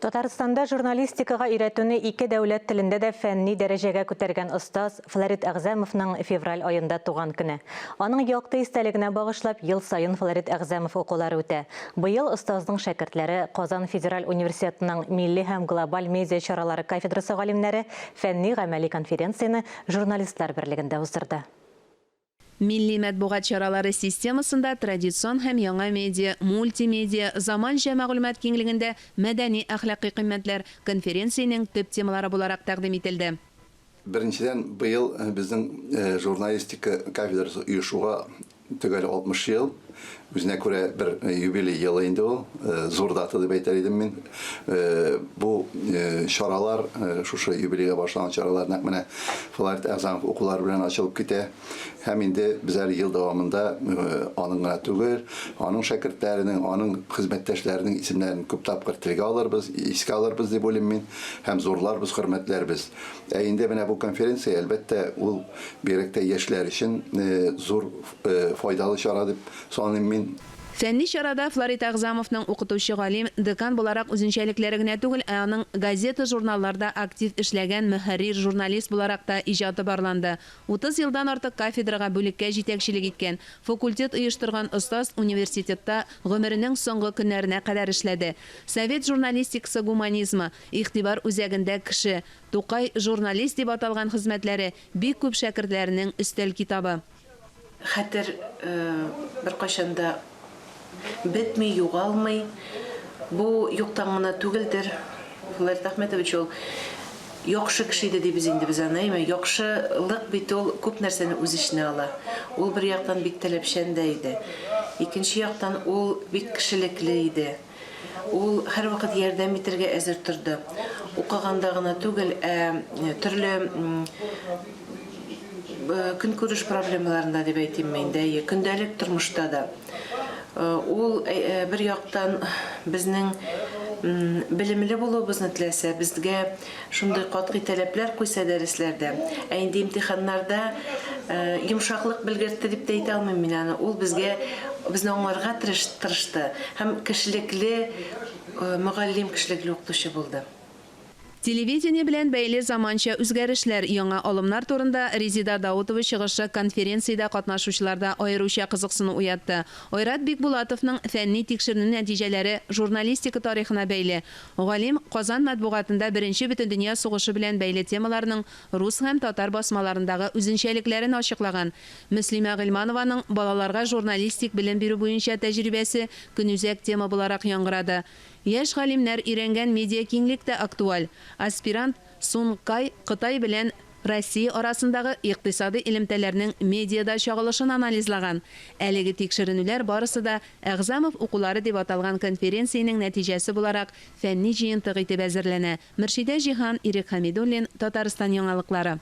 Татарстанда журналистикага өйрәтүне ике дәүләт телендә дә фәнни дәрәҗәгә күтәргән остаз Флорид Әгъзәмовның февраль аенда туган көне. Аның якты истәлегенә багышлап ел саен Флорид Әгъзәмов укулары үтә. Быел остазның шәкертләре, Казан федераль университетының милли һәм глобаль медиа чаралары кафедрасы галимнәре фәнни-гамәли конференцияне Журналистлар берлегендә уздырды. Милли матбугат чаралары системасында традицион һәм яңа медиа, мультимедиа, заманча мәгълүмат киңлегендә мәдәни-әхлакый кыйммәтләр конференциянең төп темалары буларак тәкъдим ителде. Беренчедән, быел безнең журналистика кафедрасы оешуга төгәл 60 ел. Үзенә күрә бер юбилей елы инде ул, зур дата дип әйтер идем мин. Бу чаралар, шушы юбилейга башланган чаралар нәкъ менә Флорид Әгъзамов укулары белән ачылып китә. Һәм инде без әле ел дәвамында аның гына түгел, аның шәкертләренең, аның хезмәттәшләренең исемнәрен күп тапкыр телгә алырбыз, искә алырбыз дип уйлыйм мин һәм зурларбыз, хөрмәтләрбез. Ә инде менә бу конференция, әлбәттә, ул бигрәк тә яшьләр өчен зур файдалы чара дип саныйм мин. Фәнни чарада Флорид Әгъзамовның укытучы-галим, декан буларак үзенчәлекләре генә түгел, ә аның газета-журналларда актив эшләгән мөхәррир-журналист буларак та иҗаты барланды. 30 елдан артык кафедрага, бүлеккә җитәкчелек иткән, факультет оештырган остаз университетта гомеренең соңгы көннәренә кадәр эшләде. Совет журналистикасы гуманизмы, игътибар үзәгендә кеше, Тукай, журналист дип аталган хезмәтләре бик күп шәкертләренең өстәл китабы. Хәтер беркайчан да бетми, югалмый. Бу юктан гына түгелдер. Флорид Әхмәтович ул яхшы кеше иде дибез инде без аны, әйме? Яхшылык бит ул күп нәрсәне үз эченә ала. Ул бер яктан бик таләпчән дә иде. Икенче яктан ул бик кешелекле иде. Ул һәрвакыт ярдәм итәргә әзер торды. Укыганда гына түгел, ә төрле көнкүреш проблемаларында дип әйтимме инде, әйе, көндәлек тормышта да. Ул бер яктан безнең белемле булуыбызны теләсә, безгә шундый катгый таләпләр куйса дәресләрдә, ә инде имтиханнарда йомшаклык белгертте дип тә әйтә алмыйм мин аны. Ул безгә безне аңларга тырышты һәм кешелекле мөгаллим, кешелекле укытучы булды. Телевидение белән бәйле заманча үзгәрешләр, яңа алымнар турында Резеда Даутова чыгышы конференциядә катнашучыларда аеруча кызыксыну уятты. Айрат Бикбулатовның фәнни тикшеренү нәтиҗәләре журналистика тарихына бәйле. Галим Казан матбугатында Беренче бөтендөнья сугышы белән бәйле темаларның рус һәм татар басмаларындагы үзенчәлекләрен ачыклаган. Мөслимә Гыйльманованың балаларга журналистик белем бирү буенча тәҗрибәсе көнүзәк тема буларак яңгырады. Яшь галимнәр өйрәнгән медиакиңлек тә актуаль. Аспирант Сун Кай Кытай белән Россия арасындагы икътисадый элемтәләрнең медиада чагылышын анализлаган. Әлеге тикшеренүләр барысы да Әгъзамов укулары дип аталган конференциянең нәтиҗәсе буларак фәнни җыентык итеп әзерләнә. Мөршидә Җиһан, Ирек Хәмидуллин, Татарстан яңалыклары.